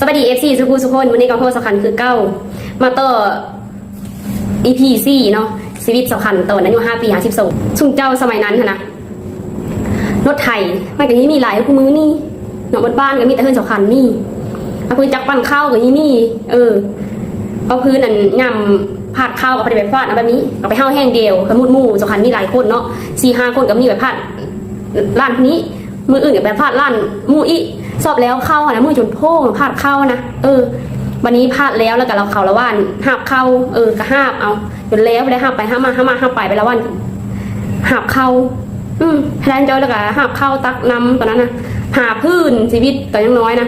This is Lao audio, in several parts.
ສະບາຍດີ ເອັຟຊີ ສູ່ຜູ້ສູ່ຄົນ, ມື້ນີ້ກໍພໍ້ສາວຂັນຄືເກົ່າ ມາຕໍ່ ອີພີສີ່ເນາະ, ຊີວິດສາວຂັນຕອນອາຍຸຫ້າປີຫາສິບສອງ. ຊຸມເຈົ້າສະໄໝນັ້ນຫັ້ນນະ ລົດໄຖມັນກໍຍັງມີຫຼາຍຄືມື້ນີ້ເນາະ, ເບິດບ້ານກໍມີແຕ່ເຮືອນສາວຂັນນີ້. ເອົາພື້ນຈັກປັ່ນເຂົ້າກໍຍັງມີ, ເອີ ເອົາພື້ນອັນຫຍ້ຳພາດເຂົ້າກໍບໍ່ໄດ້ໄປພາດເອົາແບບນີ້, ກໍໄປເຫົາແຮງດຽວ. ສົມມຸດໝູ່ສາວຂັນມີຫຼາຍຄົນເນາະ, ສີ່ຫ້າຄົນກໍມີໄປພາດ ຮ້ານຜູ້ນີ້, ມື້ອື່ນກໍໄປພາດຮ້ານໝູ່ອີກ. ສອບແລ້ວເຂົ້າຫັ້ນນະ ມື້ຈົນໂພງພາດເຂົ້ານະ. ເອີ ບັດນີ້ພາດແລ້ວ ແລ້ວກໍລາວເຂົ້າລະຫວ່ານຫາບເຂົ້າ, ເອີ ກໍຫາບເອົາຈົນແລ້ວ, ໄດ້ຫາບໄປຫາບມາ ຫາບມາຫາບໄປ ໄປລະຫວ່ານຫາບເຂົ້າ. ອືມ ຫຼາຍຈ່ອຍ ແລ້ວກໍຫາບເຂົ້າ ຕັກນ້ຳຕອນນັ້ນນະ ຫ້າຜືນ. ຊີວິດຕອນຍັງນ້ອຍນະ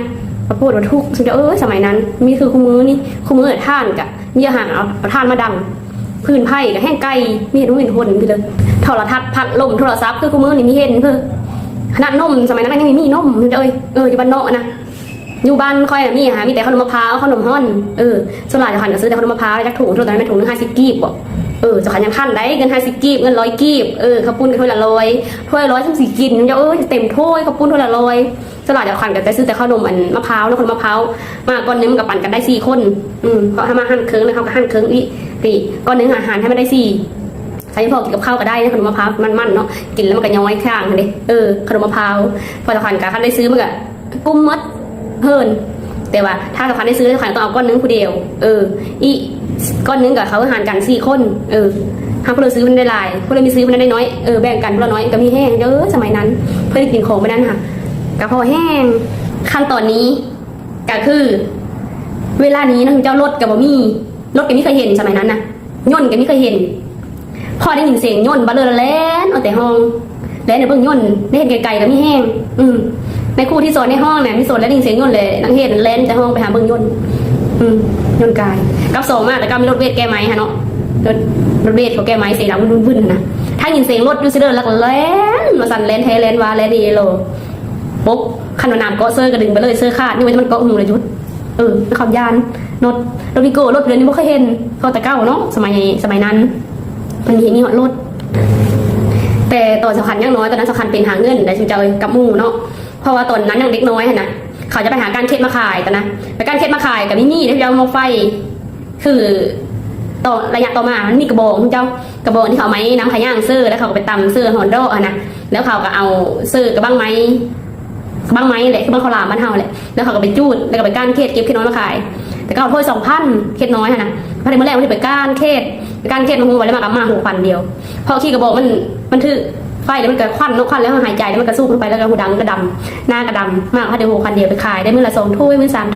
ປະໂພດວ່າທຸກ ຊຸມເຈົ້າເອີຍ. ສະໄໝນັ້ນມີຄືຄູ່ມື້ນີ້, ຄູ່ມື້ຖ່ານກໍມີຫາເອົາ ເອົາຖ່ານມາດັງ ຟືນໄຟກໍແຮງໄກ່ ມີເຫັນເຫັນຫົນຢູ່ເລີຍ. ໂທລະທັດ ພັດລົມ ໂທລະສັບ ຄືຄູ່ມື້ນີ້ມີເຫັນເພິ່ນ. ຂະໜາດນົມສະໄໝນັ້ນກໍຍັງມີນົມເດີ. ເອີ ຢູ່ບ້ານນອກນະ, ຢູ່ບ້ານຂ້ອຍນະມີຫາ ມີແຕ່ເຂົ້າໜົມມະພ້າວ ເຂົ້າໜົມຮ້ອນ. ເອີ ສ່ວນຫຼາຍເຈົ້າຂັນກໍຊື້ແຕ່ເຂົ້າໜົມມະພ້າວ ຈັກຖົງ ຖ້ວຍຕອນນັ້ນແມ່ນຖົງໜຶ່ງຫ້າສິບກີບບໍ. ເອີ ເຈົ້າຂັນຍັງທັນໄດ້ ເງິນຫ້າສິບກີບ ເງິນຮ້ອຍກີບ. ເອີ ເຂົ້າປຸ້ນກໍຖ້ວຍລະຮ້ອຍ ຖ້ວຍລະຮ້ອຍຈັ່ງຊິກິນ. ເອີ ເຕັມຖ້ວຍ ເຂົ້າປຸ້ນຖ້ວຍລະຮ້ອຍ. ສ່ວນຫຼາຍເຈົ້າຂັນກໍຈະຊື້ແຕ່ເຂົ້າໜົມອັນມະພ້າວເນາະ, ເຂົ້າໜົມມະພ້າວ. ມາກ້ອນໜຶ່ງມັນກໍປັ່ນກັນໄດ້ສີ່ຄົນ. ອືມ ເພາະເຮົາມາຫັນເຄິ່ງ ແລ້ວເຮົາກໍຫັນເຄິ່ງອີກ. ກ້ອນໜຶ່ງອາຫານໃຫ້ມັນໄດ້ສີ່. ໃສ່ພໍກິນກັບເຂົ້າກໍໄດ້ເນາະ, ເຂົ້າໜົມມະພ້າວມັນໆເນາະ, ກິນແລ້ວມັນກໍຍ້ອຍຄ້າງຫັ້ນເດ. ເອີ ເຂົ້າໜົມມະພ້າວ ເພາະເຈົ້າຂັນກໍຄັນໄດ້ຊື້ມັນກໍກຸ້ມໝົດເພິ່ນ. ແຕ່ວ່າຖ້າເຈົ້າຂັນໄດ້ຊື້ ເຈົ້າຂັນຕ້ອງເອົາກ້ອນໜຶ່ງຜູ້ດຽວ. ເອີ ອີກກ້ອນໜຶ່ງກໍເຂົາຫານກັນສີ່ຄົນ. ເອີ ຫາຜູ້ລະຊື້ມັນໄດ້ຫຼາຍ ຜູ້ລະມີຊື້ມັນໄດ້ໜ້ອຍ. ເອີ ແບ່ງກັນຜູ້ລະໜ້ອຍ ກໍມີແຮງເດີສະໄໝນັ້ນ. ເພິ່ນໄດ້ກິນຂອງໄປນັ້ນຫາ ກໍພໍແຮງ. ຂັ້ນຕອນນີ້ ກໍຄືເວລານີ້ນະ ເຈົ້າ ລົດກໍບໍ່ມີ, ລົດກໍມີເຄີຍເຫັນສະໄໝນັ້ນນະ, ຍົນກໍມີເຄີຍເຫັນ. ພໍໄດ້ຍິນສຽງຍົນບາດເລີຍແລ່ນອອກແຕ່ຫ້ອງ, ແລ່ນໄປເບິ່ງຍົນ, ໄດ້ເຫັນໄກໆກໍມີແຮງ. ອືມ ໃນຄູ່ທີ່ສອນໃນຫ້ອງນະ ມີສອນແລ້ວໄດ້ຍິນສຽງຍົນແຫຼະ, ນັກຮຽນແລ່ນແຕ່ຫ້ອງໄປຫາເບິ່ງຍົນ. ອືມ ຍົນກາຍ. ກັບສອງມາ ແຕ່ເກົ່າມີລົດເວດແກ້ໄມ້ຫັ້ນເນາະ, ລົດ ລົດເວດເຂົາແກ້ໄມ້ເສຍງດັງວຶ້ນໆຫັ້ນນະ. ຖ້າຍິນສຽງລົດຢູ່ຊິເດີ ແລ້ວກໍແລ່ນວ່າຊັ້ນ ແລ່ນແທ້ແລ່ນວ່າ ແລ່ນອີ່ຫຼໍ ປົກ ຄັນວ່ານ້ຳເກາະເຊີກໍດຶງໄປເລີຍ ເຊີຂາດ. ຍົກເວັ້ນແຕ່ມັນເກາະຫູແລ້ວຢຸດ. ເອີ ຄວາມຢ້ານ. ລົດ ລົດວິໂກ້ ລົດເຮືອນນີ້ບໍ່ເຄີຍເຫັນ, ເຂົາແຕ່ເກົ່າເນາະ, ສະໄໝ ສະໄໝນັ້ນເພິ່ນມີ ມີຮອດລົດ. ແຕ່ຕອນສາວຂັນຍັງນ້ອຍ ຕອນນັ້ນສາວຂັນເປັນຫາເງິນໄດ້ ຊຸມເຈົ້າເອີຍ ກັບໝູ່ເນາະ. ເພາະວ່າຕອນນັ້ນຍັງເດັກນ້ອຍຫັ້ນນະ ເຂົາຈະໄປຫາກ້ານເຂດມາຂາຍຕອນນັ້ນ, ໄປກ້ານເຂດມາຂາຍກໍມີມີດເດ້ ເຈົ້າ ໝໍ້ໄຟ. ຄືຕໍ່ ໄລຍະຕໍ່ມາມັນມີກະບອງ ເຈົ້າ, ກະບອງທີ່ເຂົາເອົາໄມ້ນຳຂະຍ່າງເຊີ ແລ້ວເຂົາກໍໄປຕຳເຊີຮອນດອກຫັ້ນນະ, ແລ້ວເຂົາກໍເອົາເຊີກະບັງໄມ້ ກະບັງໄມ້ແຫຼະ ຄືບັງເຂົ້າຫຼາມບ້ານເຮົາແຫຼະ, ແລ້ວເຂົາກໍໄປຈູດ ແລ້ວກໍໄປກ້ານເຂດເກັບເຂດນ້ອຍມາຂາຍ. ແຕ່ເຂົາຖ້ວຍສອງພັນ ເຂດນ້ອຍຫັ້ນນະ, ພໍໄດ້ມື້ແລກມັນໄປກ້ານເຂດ ໄປກ້ານເຂດມາຮູ້ໄວ້ ແລ້ວມາກໍມາຫົວພັນດຽວ. ເພາະຂີ້ກະບອກມັນ ມັນຖືກໄຟ ແລ້ວມັນກໍຄວັນເນາະ, ຄວັນແລ້ວຫາຍໃຈ ແລ້ວມັນກໍສູບລົງໄປ ແລ້ວກໍຫູດັງກໍດຳ ໜ້າກໍດຳ. ມາກໍໄດ້ຫົວພັນດຽວ ໄປຂາຍໄດ້ມື້ລະສອງຖ້ວຍ ມື້ສາມ